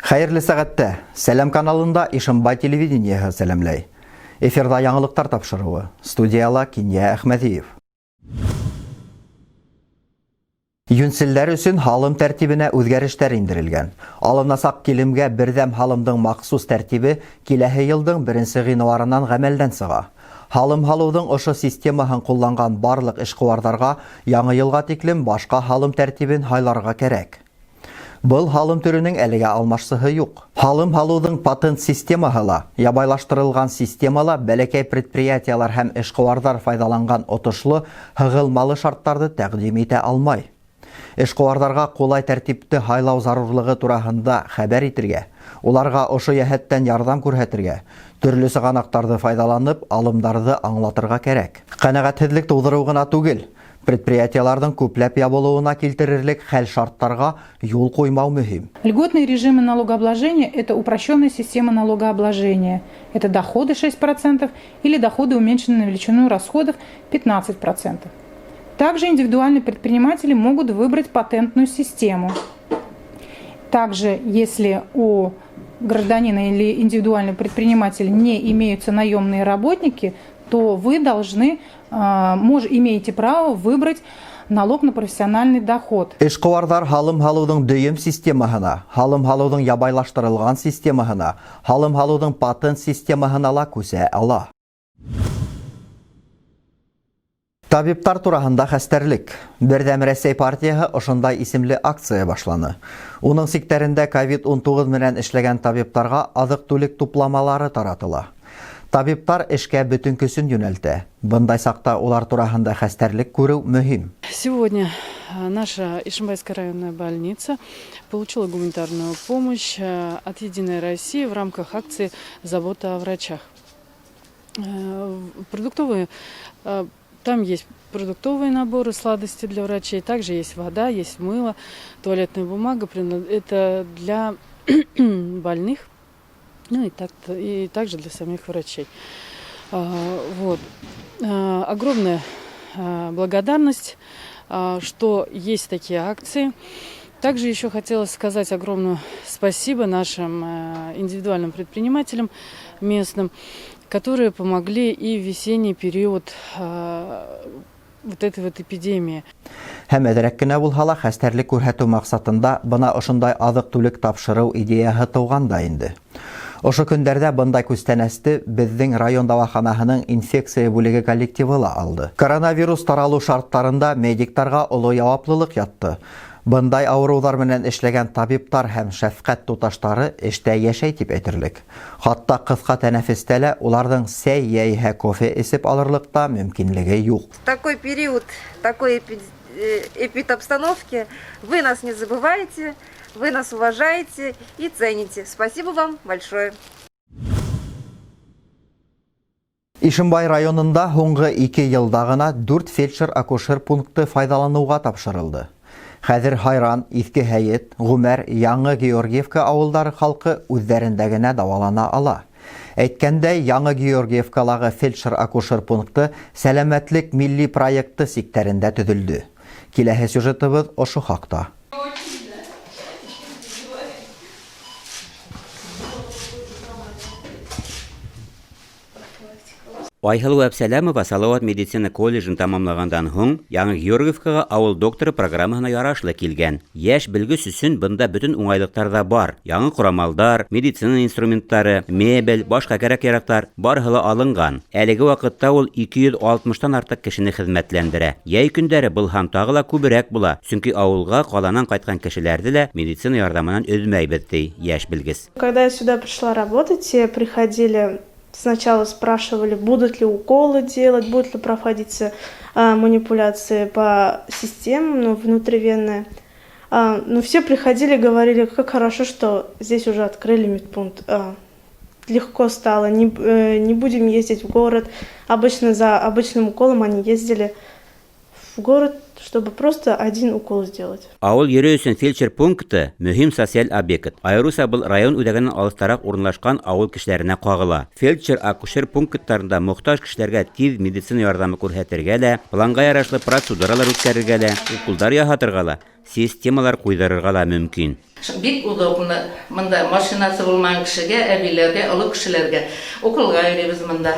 Хәйерле сәғәттә! Сәләм каналында Ишембай телевидениеһы сәләмләй. Эфирҙа яңылыҡтар тапшырыуы. Студияла Кинйә Әхмәҙиев. Йүнселдәр өсөн һалым тәртибенә үҙгәрештәр индерелгән. Алынасаҡ килемгә берҙәм һалымдың махсус тәртибе киләһе йылдың беренсе ғинуарынан ғәмәлдән сыға. Һалым һалыуҙың ошо системаһын ҡулланған барлыҡ эшҡыуарҙарға яңы йылға тиклем башҡа һалым тәртибен һайларға кәрәк. Был һалым төрөнөң әлегә алмашсыһы юҡ. Һалым һалыуҙың патент системаһы ла, ябайлаштырылған система ла бәләкәй предприятиелар һәм эшҡыуарҙар файҙаланған отошло һығылмалы шарттарҙы тәҡдим итә алмай. Эшҡыуарҙарға ҡулай тәртипте һайлау зарурлығы тураһында хәбәр итергә, уларға ошо йәһәттән ярҙам күрһәтергә, төрлө сығанаҡтарҙы файҙаланып, алымдарҙы аңлатырға кәрәк. Ҡәнәғәтһеҙлек тыуҙырыу ғына түгел, предприятиеларҙың күпләп ябылыуына килтерерлек хәл-шарттарға юл ҡуймау мөһим. Льготные режимы налогообложения – это упрощенная система налогообложения. Это доходы 6% или доходы, уменьшенные на величину расходов 15%. Также индивидуальные предприниматели могут выбрать патентную систему. Также, если у гражданина или индивидуального предпринимателя не имеются наемные работники, то вы имеете право выбрать налог на профессиональный доход. Эшҡыуарҙар һалым һалыуҙың дөйөм системаһына, һалым һалыуҙың ябайлаштырылған системаһына, һалым һалыуҙың патент системаһына ла күсә ала. Табиптар тураһында хәстәрлек. Берҙәм Рәсәй партияһы ошондай исемле акция башланы. Уның сиктәрендә ковид ун туғыҙ менән эшләгән табиптарға аҙыҡ-түлек тупламалары таратыла. Табиптар эшкә бөтөн көсөн йүнәлтә. Бындай саҡта улар тураһында хәстәрлек күреү мөһим. Сегодня наша Ишимбайская районная больница получила гуманитарную помощь от Единой России в рамках акции «Забота о врачах». Там есть продуктовые наборы, сладости для врачей, также есть вода, есть мыло, туалетная бумага. Это для больных, и также для самих врачей. Огромная благодарность, что есть такие акции. Также еще хотелось сказать огромное спасибо нашим индивидуальным предпринимателям местным, которые помогли и в весенний период этой эпидемии. Һәм әҙерәк кенә булһа ла хәстәрлек күрһәтеү маҡсатында бына ошондай аҙыҡ-түлек тапшырыу идеяһы тыуған да инде. Ошо көндәрҙә бындай күстәнәсте беҙҙең район дауаханаһының инфекция бүлеге коллективы ла алды. Коронавирус таралыу шарттарында медиктарға оло яуаплылыҡ ятты. Бындай ауырыуҙар менән эшләгән табиптар һәм шәфҡәт туташтары эштә йәшәй тип әйтерлек. Хатта ҡыҫҡа тәнәфестә лә уларҙың сәй йәиһә кофе эсеп алырлыҡ та мөмкинлеге юҡ. В такой период, такой эпидобстановки вы нас не забываете, вы нас уважаете и цените. Спасибо вам большое. Ишембай районында һуңғы ике йылда ғына дүрт фельдшер-акушер пункты файҙаланыуға тапшырылды. Хәҙер Һайран, Иҫке Һәйет, Ғүмәр, Яңы Георгиевка ауылдары халҡы үҙҙәрендә генә дауалана ала. Әйткәндәй, Яңы Георгиевкалағы фельдшер-акушер пункты Сәләмәтлек милли проекты сиктәрендә төҙөлдө. Киләһе сюжетыбыҙ ошо хаҡта. Айһылыу Әпсәләмова Салауат медицина колледжын тамамлағандан һуң Яңы Георгиевкаға ауыл докторы программаһына ярашлы килгән. Йәш белгес өсөн бында бөтөн уңайлыҡтар ҙа бар. Яңы ҡорамалдар, медицина инструменттары, мебель, башҡа кәрәк-яраҡтар барыһы ла алынған. Әлеге ваҡытта ул ике йөҙ алтмыштан артыҡ кешене хеҙмәтләндерә. Йәй көндәре был һан тағы ла күберәк була, сөнки ауылға ҡаланан ҡайтҡан кешеләрҙе лә медицина ярҙамынан өҙмәйбеҙ, ти йәш белгес. Когда я сюда пришла работать, все приходили, сначала спрашивали, будут ли уколы делать, будут ли проводиться манипуляции по системам, внутривенные. Но все приходили, говорили, как хорошо, что здесь уже открыли медпункт. Легко стало, не будем ездить в город. Обычно за обычным уколом они ездили в город, Чтобы просто один укол сделать. Ауыл ере өсөн фельдшер пункты мөһим социаль объект. Айырыуса был район үҙәгенән алыҫтараҡ урынлашҡан ауыл кешеләренә ҡағыла. Фельдшер-акушер пункттарында мохтаж кешеләргә тиҙ медицина ярҙамы күрһәтергә лә, планға ярашлы процедуралар үткәрергә лә, уколдар яһатырға ла, системалар ҡуйҙырырға ла мөмкин. Бик удобно. Мында машинасы булмаған кешегә, әбиләргә, оло кешеләргә уколға йөрөйбөҙ мында.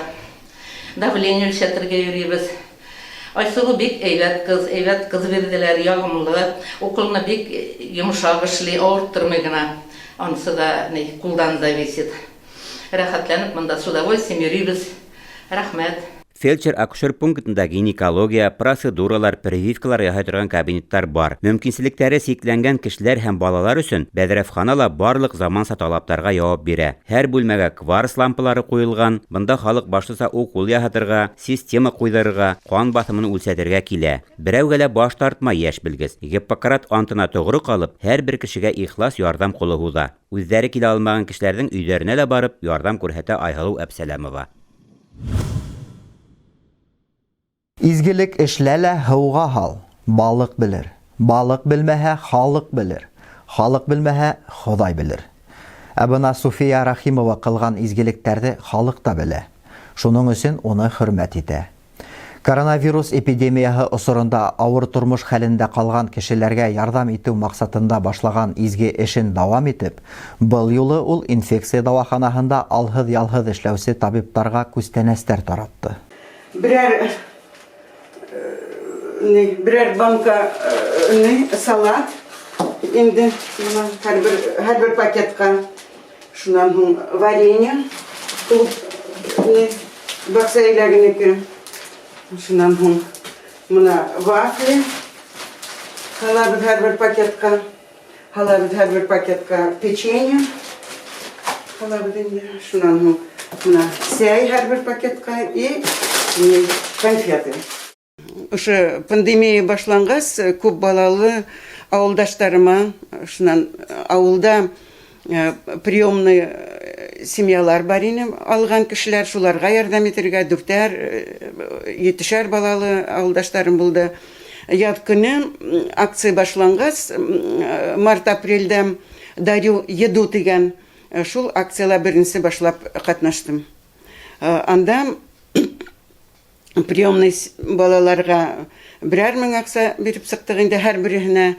Давление үлсәтергә йөрөйбөҙ. Айсылыу бик әйбәт ҡыҙ, әйбәт ҡыҙ бирҙеләр, яғымлы. Уколны бик йомшаҡ эшләй, ауырттырмай ғына. Анысы да ни, ҡулдан зависит. Рәхәтләнеп мында с удовольствием йөрөйбөҙ. Рәхмәт. Фельдшер-акушер пунктында гинекология, процедуралар, прививкалар яһай торған кабинеттар бар. Мөмкинселектәре сикләнгән кешеләр һәм балалар өсөн бәҙрәфхана ла барлыҡ заманса талаптарға яуап бирә. Һәр бүлмәгә кварц лампалары ҡуйылған. Бында халыҡ башлыса укол яһатырға, система ҡуйҙырырға, ҡан баҫымын үлсәтергә килә. Берәүгә лә баш тартмай йәш белгес. Гиппократ антына тоғро ҡалып, һәр бер кешегә ихлас ярҙам ҡулы һуҙа. Үҙҙәре килә алмаған кешеләрҙең өйҙәренә лә барып ярҙам күрһәтә Айһылыу Әпсәләмова. Изгелек эшлә лә һыуға һал, балыҡ белер. Балыҡ белмәһә, халыҡ белер. Халыҡ белмәһә, Хоҙай белер. Ә бына Суфия Рахимова ҡылған изгелектәрҙе халыҡ та белә. Шуның өсөн уны хөрмәт итә. Коронавирус эпидемияһы осоронда ауыр тормош хәлендә ҡалған кешеләргә ярҙам итеү маҡсатында башлаған изге эшен дауам итеп, был юлы ул инфекция дауаханаһында алһыҙ-ялһыҙ эшләүсе табиптарға күстәнәстәр таратты. Берәр банка салат инде бына һәр бер пакетҡа, шунан һуң варенье туп баҡса еләгенеке, шунан һуң бына вафли һалабыҙ һәр бер пакетҡа, һалабыҙ һәр бер пакетҡа печенье һалабыҙ инде, шунан һуң бына сәй һәр бер пакетҡа и конфеты. Ошо пандемия башланғас, күп балалы ауылдаштарыма, шунан ауылда приемный семьялар бар ине, алған кешеләр, шуларға ярҙам итергә, дүртәр, етешәр балалы ауылдаштарым булды. Яҙ көнө акция башланғас, март-апрелдә «Дарю еду» тигән шул акцияла беренсе башлап ҡатнаштым. Анда приемный балаларға берәр мең аҡса биреп сыҡтыҡ инде һәр береһенә.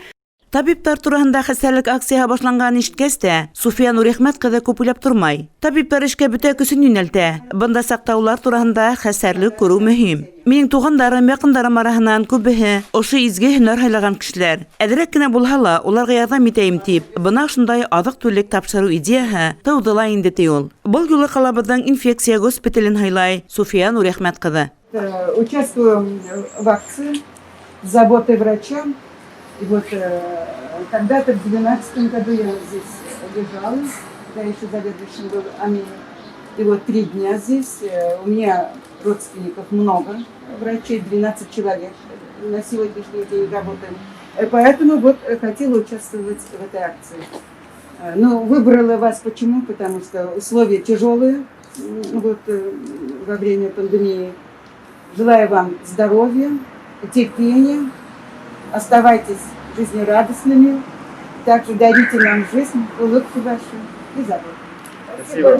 Табиптар тураһында хәстәрлек акцияһы башланғанын ишеткәс тә, Суфия Нуриәхмәт ҡыҙы күп уйлап тормай. Табиптар эшкә бөтә көсөн йүнәлтә. Бында саҡта улар тураһында хәстәрлек күреү мөһим. Минең туғандарым, яҡындарым араһынан күбеһе ошо изге һөнәр һайлаған кешеләр. Әҙерәк кенә булһа ла, уларға ярҙам итәйем тип, бына ошондай аҙыҡ-түлек тапшырыу идеяһы тыуҙы ла инде, ти ул. Был юлы ҡалабыҙҙың инфекция госпитален һайлай Суфия Нуриәхмәт ҡыҙы. Участвую в акции «Заботы врачам». И вот когда-то в 12-м году я здесь лежала, когда еще заведующим был Амин. И вот 3 дня здесь. У меня родственников много, врачей, 12 человек на сегодняшний день работаем. Поэтому вот хотела участвовать в этой акции. Ну, выбрала вас почему? Потому что условия тяжелые вот, во время пандемии. Желаю вам здоровья, терпения. Оставайтесь жизнерадостными. Также дарите нам жизнь, улыбки ваши и заботу. Спасибо.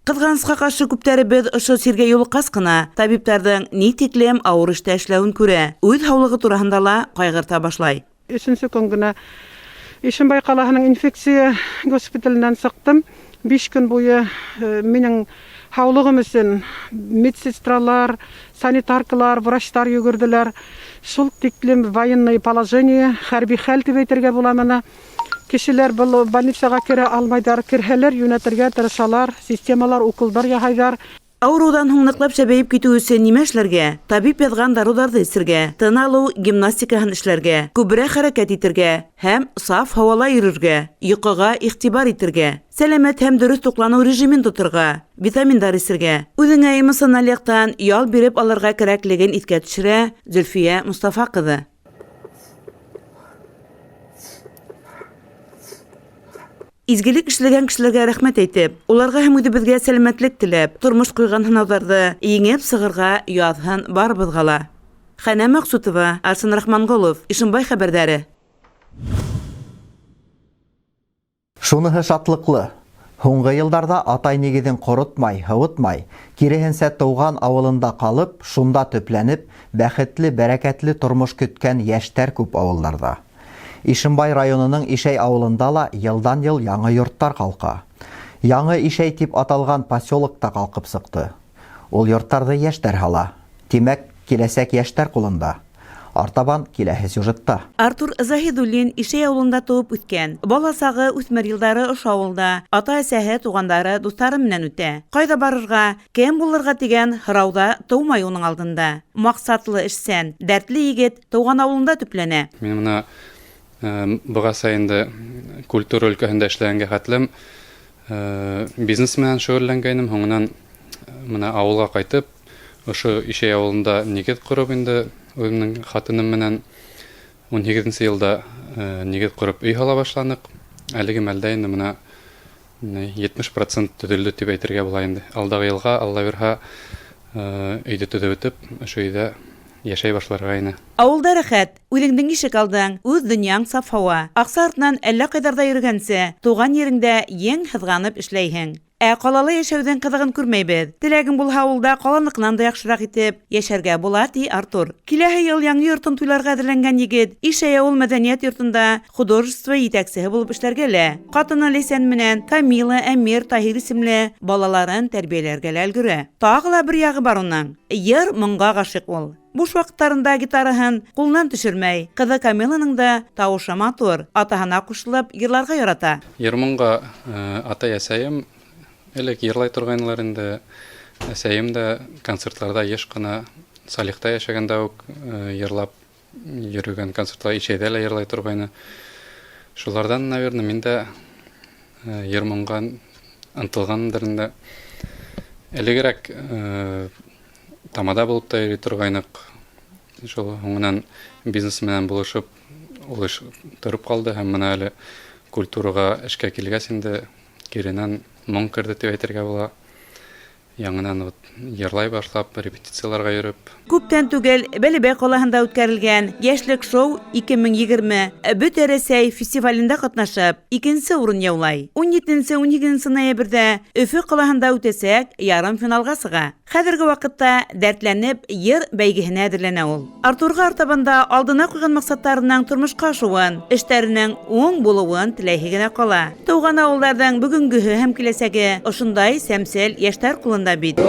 Ҡыҙғанысҡа ҡаршы, күптәребеҙ ошо сиргә юлыҡҡас ҡына табиптарҙың ни тиклем ауыр эштә эшләүен күрә, үҙ һаулығы тураһында ла ҡайғырта башлай. Өсөнсө көн генә Ишембай ҡалаһының инфекция госпиталенән сыҡтым. 5 көн буйы минең һаулығым өсөн медсестралар, санитаркалар, врачтар йүгерҙеләр. Шул тиклем военное положение, хәрби хәл тип әйтергә була мына. Кешеләр был больницаға керә алмайҙар, керһәләр йүнәтергә тырышалар, системалар, уколдар яһайҙар. Ауырыуҙан һуң ныҡлап шәбәйеп китеү өсөн нимә эшләргә? Табип яҙған дарыуҙарҙы эсергә, тын алыу гимнастикаһын эшләргә, күберәк хәрәкәт итергә һәм саф һауала йөрөргә, йоҡоға иғтибар итергә, сәләмәт һәм дөрөҫ туҡланыу режимын тоторға, витаминдар эсергә, үҙеңә эмоциональ яҡтан ял биреп алырға кәрәклеген иҫкә төшөрә Зөлфиә Мостафа ҡыҙы. Изгелек эшләгән кешеләргә рәхмәт әйтеп, уларға һәм үҙебеҙгә сәләмәтлек теләп, тормош ҡуйған һынауҙарҙы еңеп сығырға яҙһын барыбыҙға ла. Хәнә Мәҡсүтова, Арсен Рахманголов, Ишембай хәбәрҙәре. Шуныһы шатлыҡлы. Һуңғы йылдарҙа атай нигеҙен ҡоротмай, һыуытмай, киреһенсә тыуған ауылында ҡалып, шунда төпләнеп, бәхетле, бәрәкәтле тормош көткән йәштәр күп ауылдарҙа. Ишембай районының Ишәй ауылында ла йылдан-йыл яңы йорттар ҡалҡа. Яңы Ишәй тип аталған поселок та ҡалҡып сыҡты. Ул йорттарҙы йәштәр һала. Тимәк, киләсәк йәштәр ҡулында. Артабан киләһе сюжетта. Артур Заһидуллин Ишәй ауылында тыуып үҫкән. Бала сағы, үҫмер йылдары ошо ауылда ата-әсәһе, туғандары, дуҫтары менән үтә. Ҡайҙа барырға, кем булырға тигән һорау ҙа тыумай уның алдында. Маҡсатлы, эшсән, дәртле егет тыуған ауылында төпләнә. Мин бына бығаса инде культура өлкәһендә эшләгәнгә хәтлем бизнес менән шөғөлләнгәйнем. Һуңынан бына ауылға ҡайтып, ошо Ишәй ауылында нигеҙ ҡороп инде үҙемдең хатыным менән ун һигеҙенсе йылда нигеҙ ҡороп өй һала башланыҡ. Әлеге мәлдә инде бына 70% төҙөлдө тип әйтергә була инде. Алдағы йылға, Алла бирһә, өйҙө төҙөп бөтөп, ошо өйҙә йәшәй башларға ине. Ауылда рәхәт, үҙеңдең ишек алдың, үҙ донъяң саф һауа. Аҡса артынан әллә ҡайҙарҙа йөрөгәнсе, тыуған ереңдә ең һыҙғанып эшләйһең. Ә ҡалала йәшәүҙең ҡыҙығын күрмәйбеҙ. Теләгең булһа, ауылда ҡаланыҡынан да яҡшыраҡ итеп йәшәргә була, ти Артур. Киләһе йыл яңы йортон туйларға әҙерләнгән егет Ишәй ауыл мәҙәниәт йортонда художество етәксеһе булып эшләргә лә. Ҡатыны Ләйсән менән Камила, Әмир, Таһир исемле балаларын тәрбиәләргә лә өлгөрә. Тағы ла бер яғы бар уның. Йыр моңға ғашиҡ ул. Буш ваҡыттарында гитараһын ҡулынан төшөрмәй. Ҡыҙы Камиланың да тауышы матур, атаһына ҡушылып йырларға ярата. Йыр моңға атай-әсәйем элек йырлай торғайнылар инде. Әсәйем дә концертларҙа йыш ҡына Салихта йәшәгәндә үк йырлап йөрөгән, концертлар Ишәйҙә лә йырлай торғайны. Шуларҙан, наверное, мин дә йыр моңға ынтылғандыр инде. Элегерәк тамада булып та йөрөй торғайныҡ. Шул һуңынан бизнес менән булышып, ул эш тороп ҡалды һәм бына әле культураға эшкә килгәс инде киренән моң керҙе тип әйтергә була. Яңынан вот йырлай башлап, репетицияларға йөрөп. Күптән түгел Бәләбәй ҡалаһында үткәрелгән Йәшлек шоу 2020 Бөтә Рәсәй фестивалендә ҡатнашып, икенсе урын яулай. Ун етенсе, ун һигеҙенсе ноябрҙә Өфө ҡалаһында үтәсәк ярым финалға сыға. Хәҙерге ваҡытта дәртләнеп йыр бәйгеһенә әҙерләнә ул. Артурға артабанда алдына ҡуйған маҡсаттарының тормошҡа ашыуын, эштәренең уң булыуын теләйһе генә ҡала. Тыуған ауылдарҙың бөгөнгөһө һәм киләсәге ошондай сәмсел йәштәр ҡулында бит.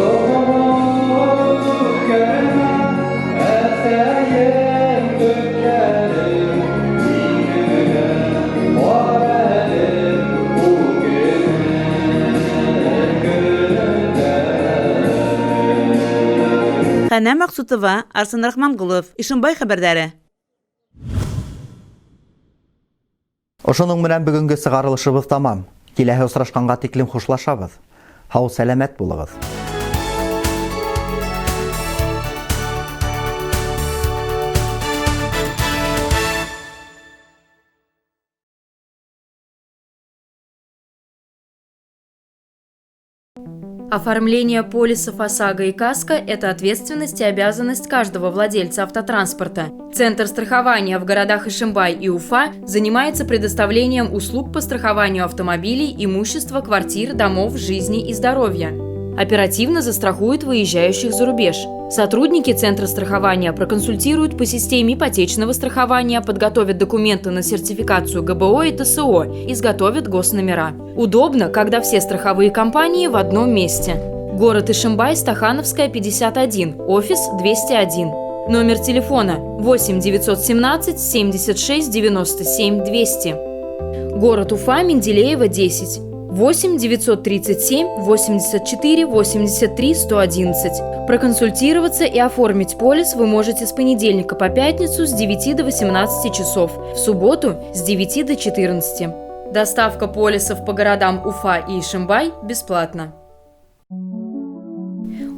Хәнә Мәҡсүтова, Арсен Рахманғолов, Ишембай хәбәрҙәре. Ошоноң менән бөгөнгө сығарылышыбыҙ тамам. Киләһе осрашҡанға тиклем хушлашабыҙ. Һау сәләмәт булығыҙ. Оформление полисов ОСАГО и КАСКО – это ответственность и обязанность каждого владельца автотранспорта. Центр страхования в городах Ишимбай и Уфа занимается предоставлением услуг по страхованию автомобилей, имущества, квартир, домов, жизни и здоровья. Оперативно застрахуют выезжающих за рубеж. Сотрудники Центра страхования проконсультируют по системе ипотечного страхования, подготовят документы на сертификацию ГБО и ТСО, изготовят госномера. Удобно, когда все страховые компании в одном месте. Город Ишимбай, Стахановская, 51, офис 201. Номер телефона 8 917 76 97 200. Город Уфа, Менделеева, 10. 8 937 84 83 111. Проконсультироваться и оформить полис вы можете с понедельника по пятницу с 9 до 18 часов, в субботу с 9 до 14. Доставка полисов по городам Уфа и Ишимбай бесплатна.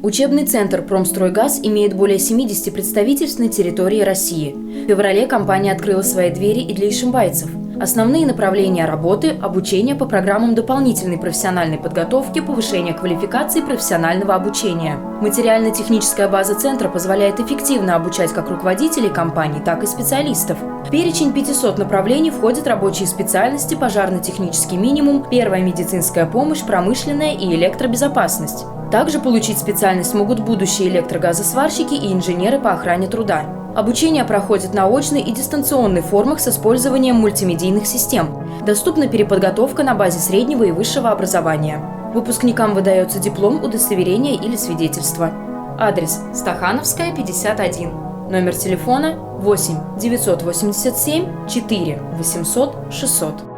Учебный центр «Промстройгаз» имеет более 70 представительств на территории России. В феврале компания открыла свои двери и для ишимбайцев. Основные направления работы – обучение по программам дополнительной профессиональной подготовки, повышения квалификации профессионального обучения. Материально-техническая база центра позволяет эффективно обучать как руководителей компаний, так и специалистов. В перечень 500 направлений входят рабочие специальности, пожарно-технический минимум, первая медицинская помощь, промышленная и электробезопасность. Также получить специальность могут будущие электрогазосварщики и инженеры по охране труда. Обучение проходит на очной и дистанционной формах с использованием мультимедийных систем. Доступна переподготовка на базе среднего и высшего образования. Выпускникам выдается диплом, удостоверение или свидетельство. Адрес: Стахановская, 51. Номер телефона 8 987 4 800 600.